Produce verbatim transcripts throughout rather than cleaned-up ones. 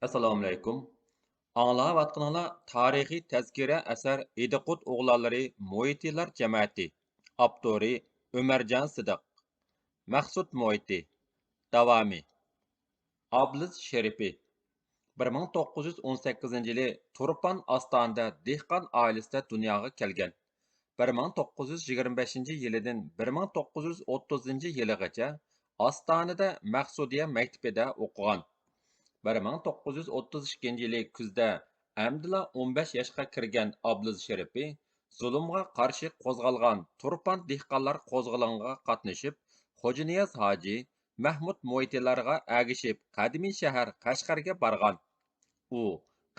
ئەسسالامۇئەلەيكۇم. ئاڭلاۋاتقىنىڭلار تارىخىي تەزكىرە ئەسەر ئىدىقۇت ئوغلانلىرى مۇھىتىلار جەمەتى. ئاپتورى ئۆمەرجان سىدىق. مەخسۇت مۇھىتى. داۋامى. ئابلىز شېرىپى. بىر مىڭ توققۇز يۈز ئون سەككىزىنچى يىلى تۇرپان ئاستانىدە دېھقان ئائىلىسىدە دۇنياغا كەلگەن. بىر مىڭ توققۇز يۈز يىگىرمە بەشىنچى يىلىدىن بىر مىڭ توققۇز يۈز ئوتتۇزىنچى يىلىغىچە ئاستانىدە مەخسۇدىيە مەكتىپىدە ئوقۇغان. بىر مىڭ توققۇز يۈز ئوتتۇز ئىككىنچى يىلى كۈزدە ئەمدىلا ئون بەش ياشقا كىرگەن ئابلىز شېرىپى زۇلۇمغا قارشى قوزغالغان تۇرپان دېھقانلار قوزغىلىڭىغا قاتنىشىپ، خوجانىياز ھاجى، مەھمۇد مۇھىتىلارغا ئەگىشىپ قەدىمىي شەھەر قەشقەرگە بارغان. ئۇ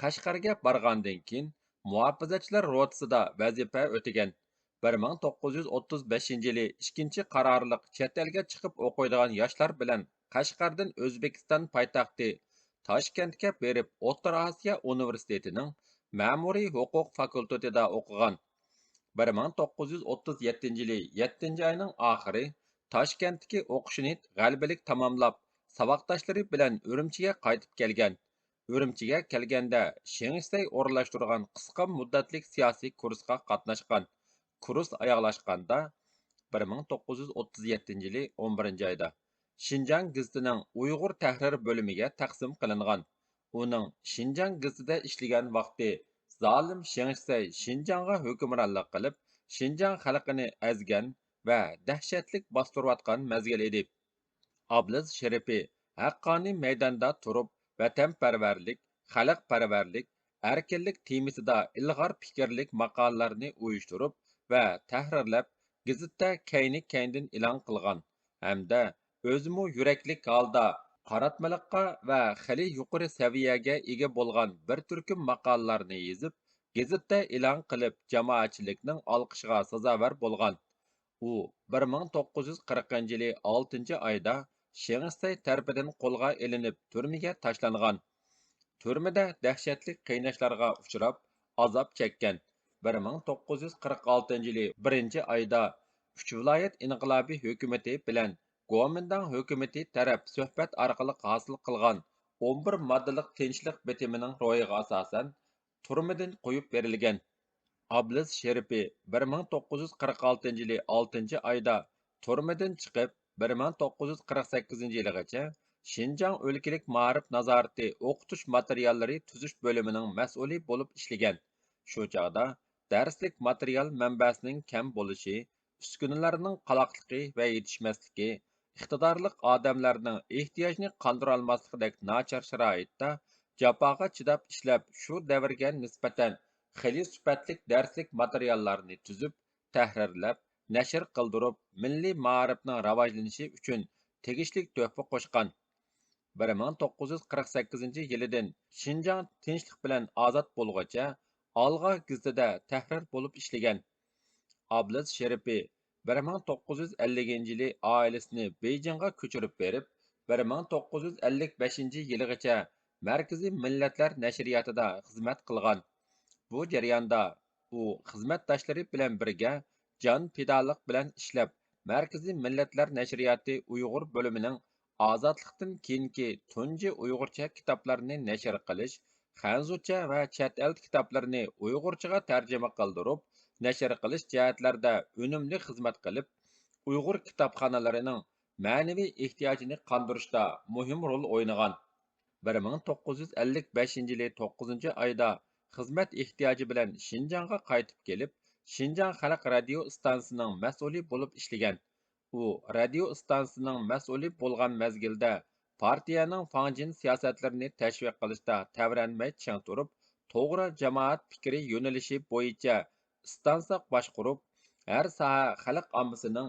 قەشقەرگە بارغاندىن كېيىن مۇھاپىزەتچىلەر روتىسىدا ۋەزىپە ئۆتىگەن. بىر مىڭ توققۇز يۈز ئوتتۇز بەشىنچى يىلى ئىككىنچى قارارلىق چەت ئەلگە چىقىپ ئوقۇيدىغان ياشلار بىلەن قەشقەردىن ئۆزبېكىستان پايتەختى تاشكەنتكە بېرىپ، ئوتتۇرا ئاسىيا ئۇنىۋېرسىتېتىنىڭ مەمۇرىي ھوقۇق فاكۇلتېتىدا ئوقۇغان. بىر مىڭ توققۇز يۈز ئوتتۇز يەتتىنچى يىلى يەتتىنچى ئاينىڭ ئاخىرى تاشكەنتتىكى ئوقۇشىنى غەلىبىلىك تاماملاپ، ساۋاقداشلىرى بىلەن ئۈرۈمچىگە قايتىپ كەلگەن. ئۈرۈمچىگە كەلگەندە شېڭ شىسەي ئورۇنلاشتۇرغان قىسقا مۇددەتلىك سىياسىي كۇرسقا قاتناشقان. كۇرس ئاياغلاشقاندا، بىر مىڭ توققۇز يۈز ئوتتۇز يەتتىنچى يىلى ئون بىرىنچى ئايدا شىنجاڭ گېزىتىنىڭ ئۇيغۇر تەھرىر بۆلۈمىگە تەقسىم قىلىنغان. ئۇنىڭ شىنجاڭ گېزىتىدە ئىشلىگەن ۋاقتى زالىم شېڭ شىسەي شىنجاڭغا ھۆكۈمرانلىق قىلىپ، شىنجاڭ خەلقىنى ئەزگەن ۋە دەھشەتلىك باستۇرۇۋاتقان مەزگىل ئىدى. ئابلىز شېرىپى ھەققانىي مەيداندا تۇرۇپ، ۋەتەنپەرۋەرلىك، خەلقپەرۋەرلىك، ئەركىنلىك تېمىسىدا ئىلغار پىكىرلىك ماقالىلەرنى ئۇيۇشتۇرۇپ ۋە تەھرىرلەپ، گېزىتتە كەينى-كەينىدىن ئېلان قىلغان ھەمدە ئۆزىمۇ يۈرەكلىك ھالدا قاراتمىلىققا ۋە خېلى يۇقىرى سەۋىيەگە ئىگە بولغان بىر تۈركۈم ماقالىلەرنى يېزىپ، گېزىتتە ئېلان قىلىپ، جامائەتچىلىكنىڭ ئالقىشىغا سازاۋەر بولغان. ئۇ بىر مىڭ توققۇز يۈز قىرىقىنچى يىلى ئالتىنچى ئايدا شېڭ شىسەي تەرىپىدىن قولغا ئېلىنىپ، تۈرمىگە تاشلانغان. تۈرمىدە دەھشەتلىك قىيناشلارغا ئۇچراپ، ئازاب چەككەن. بىر مىڭ توققۇز يۈز قىرىق ئالتىنچى يىلى بىرىنچى ئايدا ئۈچ ۋىلايەت ئىنقىلابىي ھۆكۈمىتى بىلەن گومىنداڭ ھۆكۈمىتى تەرەپ سۆھبەت ئارقىلىق ھاسىل قىلغان ئون بىر ماددىلىق تىنچلىق بىتىمىنىڭ روھىغا ئاساسەن، تۈرمىدىن قويۇپ بېرىلگەن. ئابلىز شېرىپى بىر مىڭ توققۇز يۈز قىرىق ئالتىنچى يىلى ئالتىنچى ئايدا تۈرمىدىن چىقىپ، بىر مىڭ توققۇز يۈز قىرىق سەككىزىنچى يىلىغىچە شىنجاڭ ئۆلكىلىك مائارىپ نازارىتى ئوقۇتۇش ماتېرىياللىرى تۈزۈش بۆلۈمىنىڭ مەسئۇلى بولۇپ ئىشلىگەن. شۇ چاغدا دەرسلىك ماتېرىيال مەنبەسىنىڭ كەم بولۇشى، ئۈسكۈنىلەرنىڭ قالاقلىقى ۋە يېتىشمەسلىكى، ئىقتىدارلىق ئادەملەرنىڭ ئېھتىياجنى قاندۇرالماسلىقىدەك ناچار شارائىتتا جاپاغا چىداپ ئىشلەپ، شۇ دەۋرگە نىسبەتەن خېلى سۈپەتلىك دەرسلىك ماتېرىياللارنى تۈزۈپ، تەھرىرلەپ، نەشر قىلدۇرۇپ، مىللىي مائارىپنىڭ راۋاجلىنىشى ئۈچۈن تېگىشلىك تۆھپە قوشقان. بىر مىڭ توققۇز يۈز قىرىق سەككىزىنچى يىلىدىن شىنجاڭ تىنچلىق بىلەن ئازاد بولغۇچە ئالغا گېزىتىدە تەھرىر بولۇپ ئىشلىگەن. ئابلىز شېرىپى بىر مىڭ توققۇز يۈز ئەللىكىنچى يىلى ئائىلىسىنى بېيجىڭغا كۆچۈرۈپ بېرىپ، بىر مىڭ توققۇز يۈز ئەللىك بەشىنچى يىلىغىچە مەركىزىي مىللەتلەر نەشرىياتىدا خىزمەت قىلغان. بۇ جەرياندا ئۇ خىزمەتداشلىرى بىلەن بىرگە جان پىدالىق بىلەن ئىشلەپ، مەركىزىي مىللەتلەر نەشرىياتى ئۇيغۇر بۆلۈمىنىڭ ئازادلىقتىن كېيىنكى تۇنجى ئۇيغۇرچە كىتابلارنى نەشر قىلىش، خەنزۇچە ۋە چەت ئەل كىتابلىرىنى ئۇيغۇرچىغا تەرجىمە قىلدۇرۇپ، نەشر قىلىش جەھەتلەردە ئۈنۈملۈك خىزمەت قىلىپ، ئۇيغۇر كىتابخانىلىرىنىڭ مەنىۋى ئېھتىياجىنى قاندۇرۇشتا مۇھىم رول ئوينىغان. بىر مىڭ توققۇز يۈز ئەللىك بەشىنچى يىلى توققۇزىنچى ئايدا خىزمەت ئېھتىياجى بىلەن شىنجاڭغا قايتىپ كېلىپ، شىنجاڭ خەلق رادىيو ئىستانسىسىنىڭ مەسئۇلى بولۇپ ئىشلىگەن. ئۇ رادىيو ئىستانسىسىنىڭ مەسئۇلى بولغان مەزگىلدە پارتىيەنىڭ فاڭجېن سىياسەتلىرىنى تەشۋىق قىلىشتا تەۋرەنمەي چىڭ تۇرۇپ، توغرا جامائەت پىكرى يۆنىلىشى بويىچە ئىستانسا باشقۇرۇپ، ھەر ساھە خەلق ئاممىسىنىڭ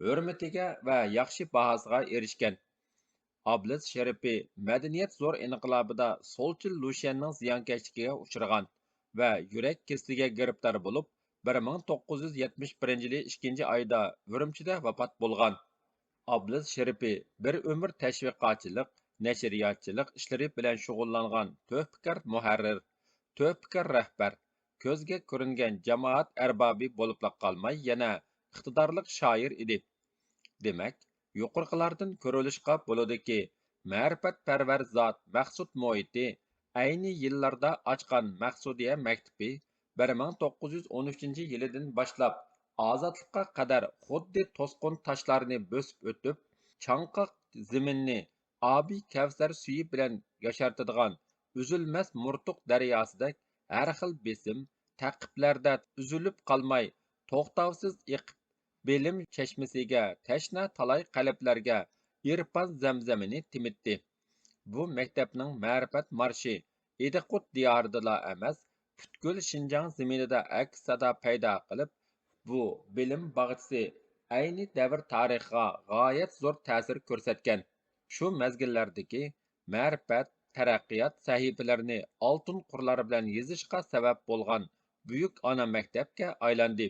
ھۆرمىتىگە ۋە ياخشى باھاسىغا ئېرىشكەن. ئابلىز شېرىپى مەدەنىيەت زور ئىنقىلابىدا سولچىل لۇشيەننىڭ زىيانكەشلىكىگە ئۇچرىغان ۋە يۈرەك كېسىلىگە گىرىپتار بولۇپ، بىر مىڭ توققۇز يۈز يەتمىش بىرىنچى يىلى ئىككىنچى ئايدا ئۈرۈمچىدە ۋاپات بولغان. ئابلىز شېرىپى بىر ئۆمۈر تەشۋىقاتچىلىق، نەشرىياتچىلىق ئىشلىرى بىلەن شۇغۇللانغان تۆھپىكار مۇھەررىر، تۆھپىكار رەھبەر، كۆزگە كۆرۈنگەن جامائەت ئەربابى بولۇپلا قالماي، يەنە ئىقتىدارلىق شائىر ئىدى. دېمەك، يۇقىرىقىلاردىن كۆرۈۋېلىشقا بولىدۇكى، مەرىپەتپەرۋەر زات مەخسۇت مۇھىتى ئەينى يىللاردا ئاچقان مەخسۇدىيە مەكتىپى بىر مىڭ توققۇز يۈز ئون ئۈچىنچى يىلىدىن باشلاپ ئازادلىققا قەدەر خۇددى توسقۇن تاشلارنى بۆسۈپ ئۆتۈپ، چاڭقاق زېمىننى ئابى كەۋسەر سۈيى بىلەن ياشارتىدىغان ئۈزۈلمەس مۇرتۇق دەرياسىدەك ھەر خىل بېسىم، تەقىپلەردە ئۈزۈلۈپ قالماي، توختاۋسىز ئېقىپ، بىلىم چەشمىسىگە تەشنا تالاي قەلبلەرگە ئېرپان زەمزىمىنى تېمىتتى. بۇ مەكتەپنىڭ مەرىپەت مارشى ئىدىقۇت دىيارىدىلا ئەمەس، پۈتكۈل شىنجاڭ زېمىنىدا ئەكس سادا پەيدا قىلىپ، بۇ بىلىم باغچىسى ئەينى دەۋر تارىخىغا غايەت زور تەسىر كۆرسەتكەن. شۇ مەزگىللەردىكى مەرىپەت، تەرەققىيات سەھىپىلىرىنى ئالتۇن قۇرلار بىلەن يېزىشقا سەۋەب بولغان بۈيۈك ئانا مەكتەپكە ئايلاندى.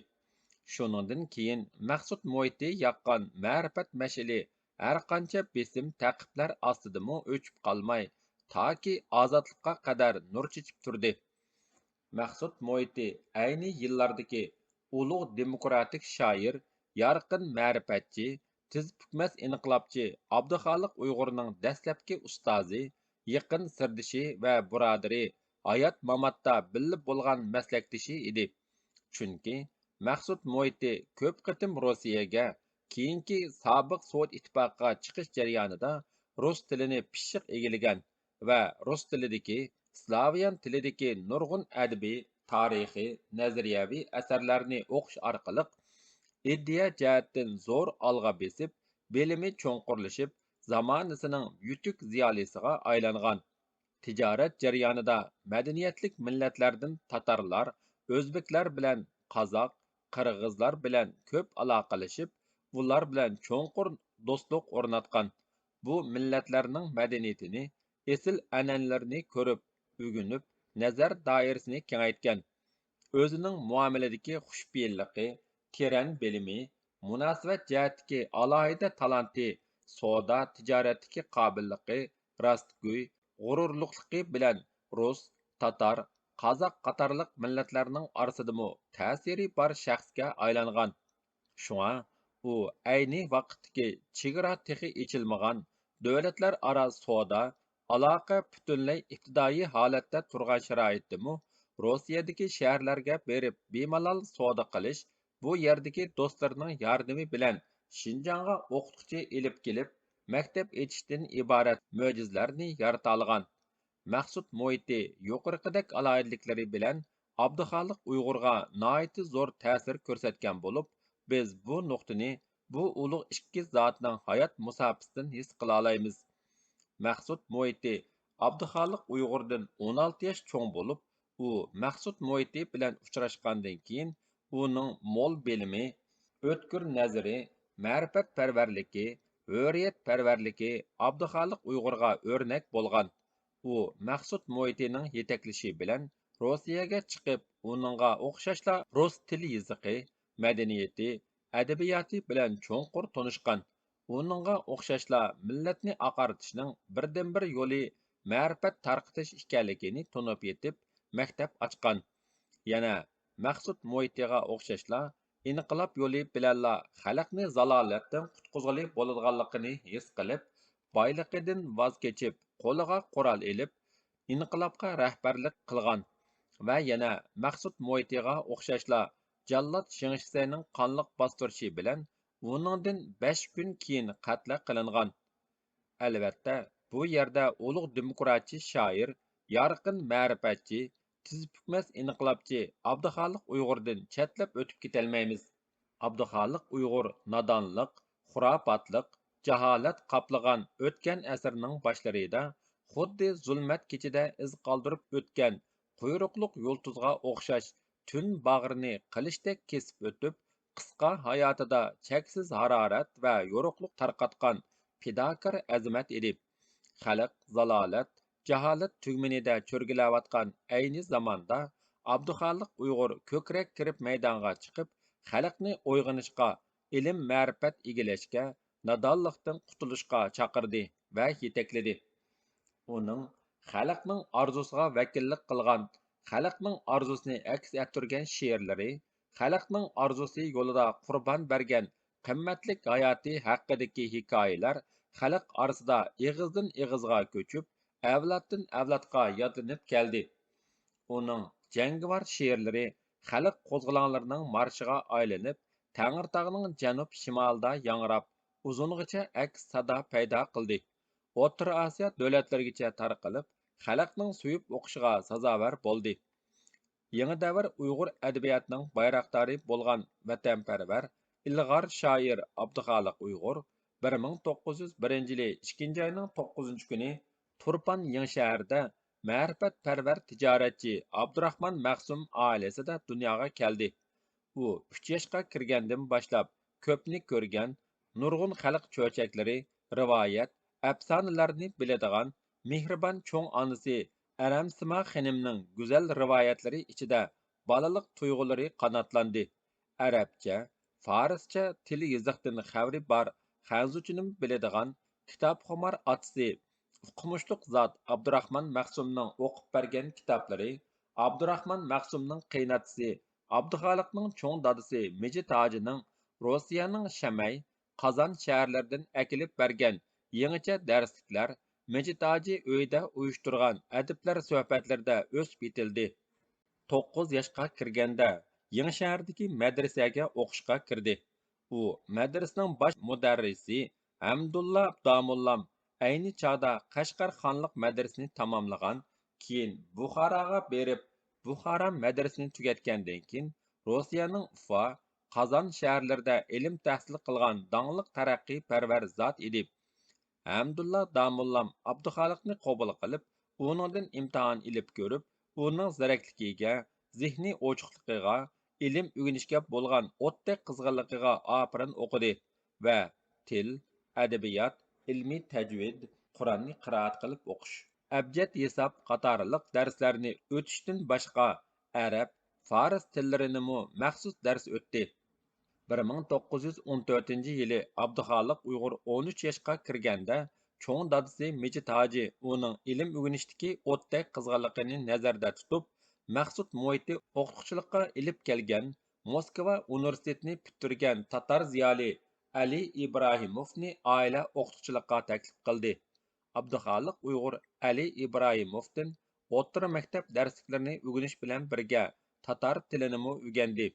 شۇنىڭدىن كېيىن مەخسۇت مۇھىتى ياققان مەرىپەت مەشئىلى ھەرقانچە بېسىم، تەقىپلەر ئاستىدىمۇ ئۆچۈپ قالماي، تاكى ئازادلىققا قەدەر نۇر چېچىپ تۇردى. مەخسۇت مۇھىتى ئەينى يىللاردىكى ئۇلۇغ دېموكراتىك شائىر، يارقىن مەرىپەتچى، تىز پۈكمەس ئىنقىلابچى ئابدۇخالىق ئۇيغۇرنىڭ دەسلەپكى ئۇستازى، يېقىن سىردىشى ۋە بۇرادىرى، ھايات-ماماتتا بىللە بولغان مەسلەكدىشى ئىدى. چۈنكى مەخسۇت مۇھىتى كۆپ قېتىم روسىيەگە، كېيىنكى سابىق سوۋېت ئىتتىپاقىغا چىقىش جەريانىدا رۇس تىلىنى پىششىق ئىگىلىگەن ۋە رۇس تىلىدىكى، سلاۋيان تىلىدىكى نۇرغۇن ئەدەبىي، تارىخىي، نەزەرىيەۋى ئەسەرلەرنى ئوقۇش ئارقىلىق ئىدىيە جەھەتتىن زور ئالغا بېسىپ، بىلىمى چوڭقۇرلىشىپ، زامانىسىنىڭ يۈتۈك زىيالىيسىغا ئايلانغان. تىجارەت جەريانىدا مەدەنىيەتلىك مىللەتلەردىن تاتارلار، ئۆزبېكلەر بىلەن قازاق، قىرغىزلار بىلەن كۆپ ئالاقىلىشىپ، ئۇلار بىلەن چوڭقۇر دوستلۇق ئورناتقان. بۇ مىللەتلەرنىڭ مەدەنىيىتىنى، ئېسىل ئەنئەنىلىرىنى كۆرۈپ، ئۆگىنىپ، نەزەر دائىرىسىنى كېڭەيتكەن. ئۆزىنىڭ مۇئامىلىدىكى خۇشپېئىللىقى، تېرەن بىلىمى، مۇناسىۋەت جەھەتتىكى ئالاھىدە تالانتى، سودا تىجارەتتىكى قابىللىقى، راستگوي، غۇرۇرلۇقلۇقى بىلەن رۇس، تاتار، قازاق قاتارلىق مىللەتلەرنىڭ ئارىسىدىمۇ تەسىرى بار شەخسكە ئايلانغان. شۇڭا ئۇ ئەينى ۋاقىتتىكى چېگرا تېخى ئېچىلمىغان دۆلەتلەر ئارا سودا، ئالاقە پۈتۈنلەي ئىپتىدائىي ھالەتتە تۇرغان شارائىتتىمۇ روسىيەدىكى شەھەرلەرگە بېرىپ بىمالال سودا قىلىش، بۇ يەردىكى دوستلىرىنىڭ ياردىمى بىلەن شىنجاڭغا ئوقۇتقۇچى ئېلىپ كېلىپ، مەكتەپ ئېچىشتىن ئىبارەت مۆجىزىلەرنى يارىتالىغان. مەخسۇت مۇھىتى يۇقىرىقىدەك ئالاھىدىلىكلىرى بىلەن ئابدۇخالىق ئۇيغۇرغا ناھايىتى زور تەسىر كۆرسەتكەن بولۇپ، بىز بۇ نۇقتىنى بۇ ئۇلۇغ ئىككى زاتنىڭ ھايات مۇساپىسىدىن ھېس قىلالايمىز. مەخسۇت مۇھىتى ئابدۇخالىق ئۇيغۇردىن ئون ئالتە ياش چوڭ بولۇپ، ئۇ مەخسۇت مۇھىتى بىلەن ئۇچراشقاندىن كېيىن، ئۇنىڭ مول بىلىمى، ئۆتكۈر نەزىرى، مەرىپەتپەرۋەرلىكى، ھۆرىيەتپەرۋەرلىكى ئابدۇخالىق ئۇيغۇرغا ئۆرنەك بولغان. ئۇ مەخسۇت مۇھىتىنىڭ يېتەكلىشى بىلەن روسىيەگە چىقىپ، ئۇنىڭغا ئوخشاشلا رۇس تىل يېزىقى، مەدەنىيىتى، ئەدەبىياتى بىلەن چوڭقۇر تونۇشقان. ئۇنىڭغا ئوخشاشلا مىللەتنى ئاقارتىشنىڭ بىردىنبىر يولى مەرىپەت تارقىتىش ئىكەنلىكىنى تونۇپ يېتىپ، مەكتەپ ئاچقان. يەنە مەخسۇت مۇھىتىغا ئوخشاشلا ئىنقىلاب يولى بىلەنلا خەلقنى زالالەتتىن قۇتقۇزغىلى بولىدىغانلىقىنى ھېس قىلىپ، بايلىقىدىن ۋاز كېچىپ، قولىغا قورال ئېلىپ، ئىنقىلابقا رەھبەرلىك قىلغان ۋە يەنە مەخسۇت مۇھىتىغا ئوخشاشلا جاللات شېڭ شىسەينىڭ قانلىق باستۇرۇشى بىلەن ئۇنىڭدىن بەش كۈن كېيىن قەتلى قىلىنغان. ئەلۋەتتە، بۇ يەردە ئۇلۇغ دېموكراتچى شائىر، يارقىن مەرىپەتچى، تىز پۈكمەس ئىنقىلابچى ئابدۇخالىق ئۇيغۇردىن چەتلەپ ئۆتۈپ كېتەلمەيمىز. ئابدۇخالىق ئۇيغۇر نادانلىق، خۇراپاتلىق، جاھالەت قاپلىغان ئۆتكەن ئەسىرنىڭ باشلىرىدا خۇددى زۇلمەت كېچىدە ئىز قالدۇرۇپ ئۆتكەن قۇيرۇقلۇق يۇلتۇزغا ئوخشاش تۈن باغرىنى قىلىچتەك كېسىپ ئۆتۈپ، قىسقا ھاياتىدا چەكسىز ھارارەت ۋە يورۇقلۇق تارقاتقان پىداكار ئەزىمەت ئىدى. خەلق زالالەت، جاھالەت تۈگمىنىدە چۆرگىلەۋاتقان ئەينى زاماندا ئابدۇخالىق ئۇيغۇر كۆكرەك كېرىپ مەيدانغا چىقىپ، خەلقنى ئويغىنىشقا، ئىلىم-مەرىپەت ئىگىلەشكە، نادانلىقتىن قۇتۇلۇشقا چاقىردى ۋە يېتەكلىدى. ئۇنىڭ خەلقنىڭ ئارزۇسىغا ۋەكىللىك قىلغان، خەلقنىڭ ئارزۇسىنى ئەكس ئەتتۈرگەن شېئىرلىرى، خەلقنىڭ ئارزۇسى يولىدا قۇربان بەرگەن قىممەتلىك ھاياتى ھەققىدىكى ھېكايىلەر خەلق ئارىسىدا ئېغىزدىن ئېغىزغا كۆچۈپ، ئەۋلادتىن ئەۋلادقا يادلىنىپ كەلدى. ئۇنىڭ جەڭگىۋار شېئىرلىرى خەلق قوزغىلاڭلىرىنىڭ مارشىغا ئايلىنىپ، تەڭرىتاغنىڭ جەنۇب-شىمالىدا ياڭراپ، ئۇزۇنغىچە ئەكس سادا پەيدا قىلدى. ئوتتۇرا ئاسىيا دۆلەتلىرىگىچە تارقىلىپ، خەلقنىڭ سۆيۈپ ئوقۇشىغا سازاۋەر بولدى. يېڭى دەۋر ئۇيغۇر ئەدەبىياتىنىڭ بايراقدارى بولغان ۋەتەنپەرۋەر، ئىلغار شائىر ئابدۇخالىق ئۇيغۇر بىر مىڭ توققۇز يۈز بىرىنچى يىلى ئىككىنچى ئاينىڭ توققۇزىنچى كۈنى تۇرپان يېڭىشەھەردە مەرىپەتپەرۋەر تىجارەتچى ئابدۇراخمان مەخسۇم ئائىلىسىدە دۇنياغا كەلدى. ئۇ ئۈچ ياشقا كىرگەندىن باشلاپ كۆپنى كۆرگەن، نۇرغۇن خەلق چۆچەكلىرى، رىۋايەت، ئەپسانىلەرنى بىلىدىغان مېھرىبان چوڭ ئانىسى ئەرەمسىما خېنىمنىڭ گۈزەل رىۋايەتلىرى ئىچىدە بالىلىق تۇيغۇلىرى قاناتلاندى. ئەرەبچە، فارسچە تىل يېزىقتىن خەۋىرى بار خەنزۇچىنىمۇ بىلىدىغان كىتابخۇمار ئاتىسى ئوقۇمۇشلۇق زات ئابدۇراخمان مەخسۇمنىڭ ئوقۇپ بەرگەن كىتابلىرى، ئابدۇراخمان مەخسۇمنىڭ قېيىنئاتىسى ئابدۇخالىقنىڭ چوڭ دادىسى مىجىت ھاجىنىڭ روسىيەنىڭ شەمەي، قازان شەھەرلىرىدىن ئەكېلىپ بەرگەن يېڭىچە دەرسلىكلەر، مىجىت ھاجى ئۆيىدە ئۇيۇشتۇرغان ئەدىبلەر سۆھبەتلىرىدە ئۆسۈپ يېتىلدى. توققۇز ياشقا كىرگەندە يېڭىشەھەردىكى مەدرىسەگە ئوقۇشقا كىردى. ئۇ مەدرىسىنىڭ باش مۇدەررىسى ھەمدۇللا داموللام ئەينى چاغدا قەشقەر خانلىق مەدرىسىنى تاماملىغان، كېيىن بۇخاراغا بېرىپ، بۇخارا مەدرىسىنى تۈگەتكەندىن كېيىن، روسىيەنىڭ ئۇفا، قازان شەھەرلىرىدە ئىلىم تەھسىل قىلغان داڭلىق تەرەققىيپەرۋەر زات ئىدى. ھەمدۇللا داموللام ئابدۇخالىقنى قوبۇل قىلىپ، ئۇنىڭدىن ئىمتىھان ئېلىپ كۆرۈپ، ئۇنىڭ زېرەكلىكىگە، زېھنىي ئوچۇقلۇقىغا، ئىلىم ئۆگىنىشكە بولغان ئوتتەك قىزغىنلىقىغا ئاپىرىن ئوقۇدى ۋە تىل، ئەدەبىيات، ئىلمىي تەجۋىد، قۇرئاننى قىرائەت قىلىپ ئوقۇش، ئەبجەد ھېساب قاتارلىق دەرسلەرنى ئۆتۈشتىن باشقا، ئەرەب، فارس تىللىرىنىمۇ مەخسۇس دەرس ئۆتتى. بىر مىڭ توققۇز يۈز ئون تۆتىنچى يىلى ئابدۇخالىق ئۇيغۇر ئون ئۈچ ياشقا كىرگەندە، چوڭ دادىسى مىجىت ھاجى ئۇنىڭ ئىلىم ئۆگىنىشتىكى ئوتتەك قىزغىنلىقىنى نەزەردە تۇتۇپ، مەخسۇت مۇھىتى ئوقۇتقۇچىلىققا ئېلىپ كەلگەن، موسكۋا ئۇنىۋېرسىتېتىنى پۈتتۈرگەن تاتار زىيالىي ئەلى ئىبراھىموفنى ئائىلە ئوقۇتقۇچىلىققا تەكلىپ قىلدى. ئابدۇخالىق ئۇيغۇر ئەلى ئىبراھىموفتىن ئوتتۇرا مەكتەپ دەرسلىكلىرىنى ئۆگىنىش بىلەن بىرگە، تاتار تىلىنىمۇ ئۆگەندى.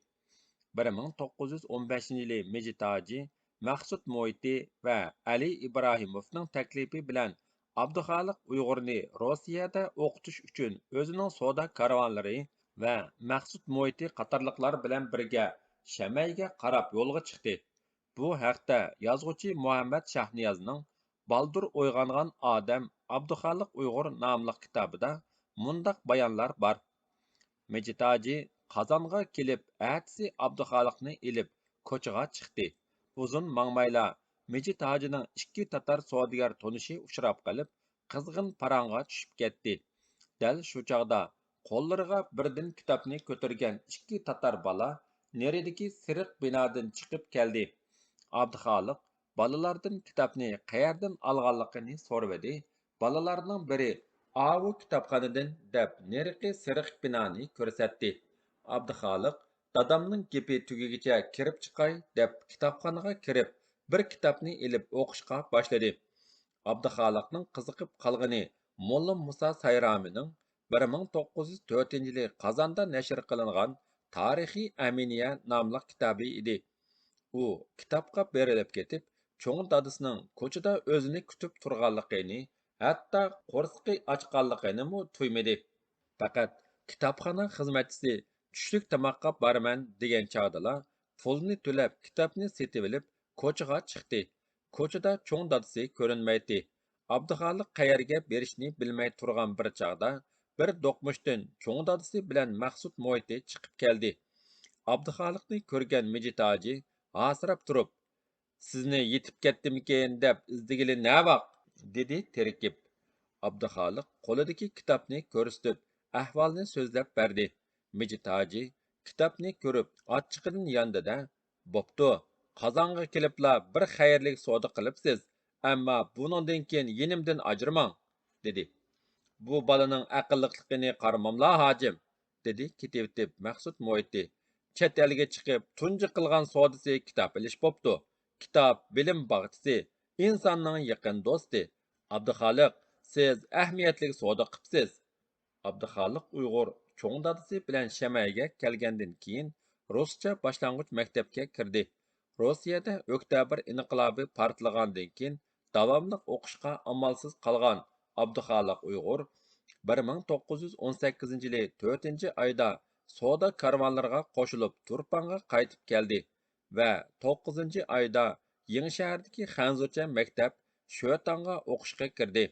بىر مىڭ توققۇز يۈز ئون بەشىنچى يىلى مىجىت ھاجى مەخسۇت مۇھىتى ۋە ئەلى ئىبراھىموفنىڭ تەكلىپى بىلەن ئابدۇخالىق ئۇيغۇرنى روسىيەدە ئوقۇتۇش ئۈچۈن ئۆزىنىڭ سودا كارۋانلىرى ۋە مەخسۇت مۇھىتى قاتارلىقلار بىلەن بىرگە شەمەيگە قاراپ يولغا چىقتى. بۇ ھەقتە يازغۇچى مۇھەممەد شاھنىيازنىڭ بالدۇر ئويغانغان ئادەم ئابدۇخالىق ئۇيغۇر ناملىق كىتابىدا مۇنداق بايانلار بار: مىجىت ھاجى قازانغا كېلىپ، ئەتىسى ئابدۇخالىقنى ئېلىپ، كوچىغا چىقتى. ئۇزۇن ماڭمايلا، مىجىت ھاجىنىڭ ئىككى تاتار سودىگەر تونۇشى ئۇچراپ قېلىپ، قىزغىن پاراڭغا چۈشۈپ كەتتى. دەل شۇ چاغدا قوللىرىغا بىردىن كىتابنى كۆتۈرگەن ئىككى تاتار بالا نېرىدىكى سېرىق بىنادىن چىقىپ كەلدى. ئابدۇخالىق بالىلاردىن كىتابنى قەيەردىن ئالغانلىقىنى سورىۋىدى. بالىلارنىڭ بىرى «ئاۋۇ كىتابخانىدىن» دەپ نېرىقى سېرىق بىنانى كۆرسەتتى. ئابدۇخالىق «دادامنىڭ گېپى تۈگىگىچە كىرىپ چىقاي» دەپ كىتابخانىغا كىرىپ، بىر كىتابنى ئېلىپ ئوقۇشقا باشلىدى. ئابدۇخالىقنىڭ قىزىقىپ قالغىنى موللا مۇسا سايرامىنىڭ بىر مىڭ توققۇز يۈز تۆتىنچى يىلى قازاندا نەشر قىلىنغان تارىخى ئەمىنىيە ناملىق كىتابى ئىدى. ئۇ كىتابقا بېرىلىپ كېتىپ، چوڭ دادىسىنىڭ كوچىدا ئۆزىنى كۈتۈپ تۇرغانلىقىنى، ھەتتا قورسىقى ئاچقانلىقىنىمۇ تۇيمىدى. پەقەت كىتابخانا خىزمەتچىسى «چۈشلۈك تاماققا بارىمەن» دېگەن چاغدىلا، پۇلنى تۆلەپ، كىتابنى سېتىۋېلىپ، كوچىغا چىقتى. كوچىدا چوڭ دادىسى كۆرۈنمەيتتى. ئابدۇخالىق قەيەرگە بېرىشنى بىلمەي تۇرغان بىر چاغدا، بىر دوقمۇشتىن چوڭ دادىسى بىلەن مەخسۇت مۇھىتى چىقىپ كەلدى. ئابدۇخالىقنى كۆرگەن مىجىت ھاجى ھاسىراپ تۇرۇپ، «سىزنى يېتىپ كەتتىمىكىن دەپ ئىزدىگىلى نەۋاق؟» دېدى تېرىكىپ. ئابدۇخالىق قولىدىكى كىتابنى كۆرسىتىپ، ئەھۋالنى سۆزلەپ بەردى. مىجىت ھاجى كىتابنى كۆرۈپ، ئاچچىقىدىن ياندى-دە، «بوپتۇ، قازانغا كېلىپلا بىر خەيرلىك سودا قىلىپسىز، ئەمما بۇنىڭدىن كېيىن يېنىمدىن ئاجرىماڭ» دېدى. «بۇ بالىنىڭ ئەقىللىقلىقىنى قارىماملا، ھاجىم» دېدى كېتىۋېتىپ مەخسۇت مۇھىتى. «چەت ئەلگە چىقىپ تۇنجى قىلغان سودىسى كىتاب ئېلىش بوپتۇ. كىتاب بىلىم باغچىسى، ئىنساننىڭ يېقىن دوستى. ئابدۇخالىق، سىز ئەھمىيەتلىك سودا قىپسىز. ئابدۇخالىق ئۇيغۇر چوڭ دادىسى بىلەن شەمەيگە كەلگەندىن كېيىن، رۇسچە باشلانغۇچ مەكتەپكە كىردى. روسىيەدە ئۆكتەبىر ئىنقىلابى پارتلىغاندىن كېيىن، داۋاملىق ئوقۇشقا ئامالسىز قالغان ئابدۇخالىق ئۇيغۇر بىر مىڭ توققۇز يۈز ئون سەككىزىنچى يىلى تۆتىنچى ئايدا سودا كارۋانلىرىغا قوشۇلۇپ، تۇرپانغا قايتىپ كەلدى ۋە توققۇزىنچى ئايدا يېڭىشەھەردىكى خەنزۇچە مەكتەپ شۆتاڭغا ئوقۇشقا كىردى.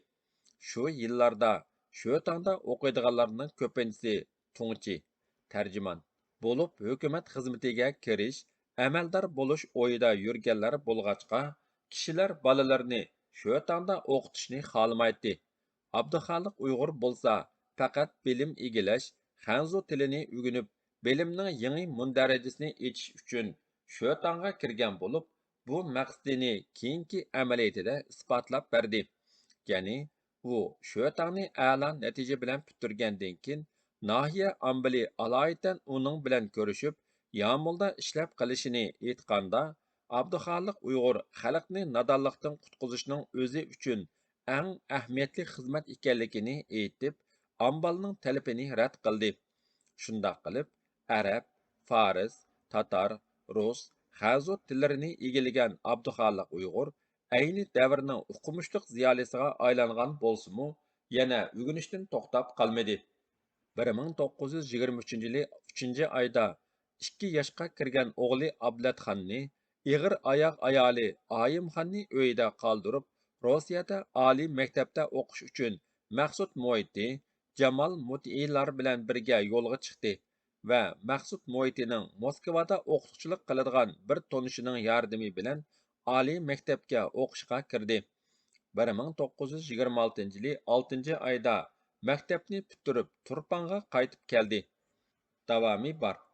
شۇ يىللاردا شۆتاڭدا ئوقۇيدىغانلارنىڭ كۆپىنچىسى تۇڭچى، تەرجىمان، بولۇپ، ھۆكۈمەت خىزمىتىگە كىرىش، ئەمەلدار بولۇش ئويىدا يۈرگەنلەر بولغاچقا، كىشىلەر بالىلىرىنى شۆتاڭدا ئوقۇتۇشنى خالىمايتتى. ئابدۇخالىق ئۇيغۇر بولسا پەقەت بىلىم ئىگىلەش، خەنزۇ تىلىنى ئۆگىنىپ، بىلىمنىڭ يېڭى مۇندەرىجىسىنى ئېچىش ئۈچۈن شۆتاڭغا كىرگەن بولۇپ، بۇ مەقسىتىنى كېيىنكى ئەمەلىيىتىدە ئىسپاتلاپ بەردى. يەنى ئۇ شۆتاڭنى ئەلا نەتىجە بىلەن پۈتتۈرگەندىن كېيىن، ناھىيە ئامبىلى ئالايىتەن ئۇنىڭ بىلەن كۆرۈشۈپ، يامۇلدا ئىشلەپ قېلىشىنى ئېيتقاندا، ئابدۇخالىق ئۇيغۇر خەلقنى نادانلىقتىن قۇتقۇزۇشنىڭ ئۆزى ئۈچۈن ئەڭ ئەھمىيەتلىك خىزمەت ئىكەنلىكىنى ئېيتىپ، ئامبالنىڭ تەلىپىنى رەت قىلدى. شۇنداق قىلىپ، ئەرەب، فارس، تاتار، رۇس، خەنزۇ تىللىرىنى ئىگىلىگەن ئابدۇخالىق ئۇيغۇر ئەينى دەۋرنىڭ ئوقۇمۇشلۇق زىيالىيسىغا ئايلانغان بولسىمۇ، يەنە ئۆگىنىشتىن توختاپ قالمىدى. بىر مىڭ توققۇز يۈز يىگىرمە ئۈچىنچى يىلى ئۈچىنچى ئايدا ئىككى ياشقا كىرگەن ئوغلى ئابلەتخاننى ئېغىر ئاياغ ئايالى ئايىمخاننى ئۆيىدە قالدۇرۇپ، روسىيەدە ئالىي مەكتەپتە ئوقۇش ئۈچۈن مەخسۇت مۇھىتى، جامال مۇتئىيلار بىلەن بىرگە يولغا چىقتى ۋە مەخسۇت مۇھىتىنىڭ موسكۋادا ئوقۇتقۇچىلىق قىلىدىغان بىر تونۇشىنىڭ ياردىمى بىلەن ئالىي مەكتەپكە ئوقۇشقا كىردى. بىر مىڭ توققۇز يۈز يىگىرمە ئالتىنچى يىلى ئالتىنچى ئايدا مەكتەپنى پۈتتۈرۈپ، تۇرپانغا قايتىپ كەلدى. داۋامى بار.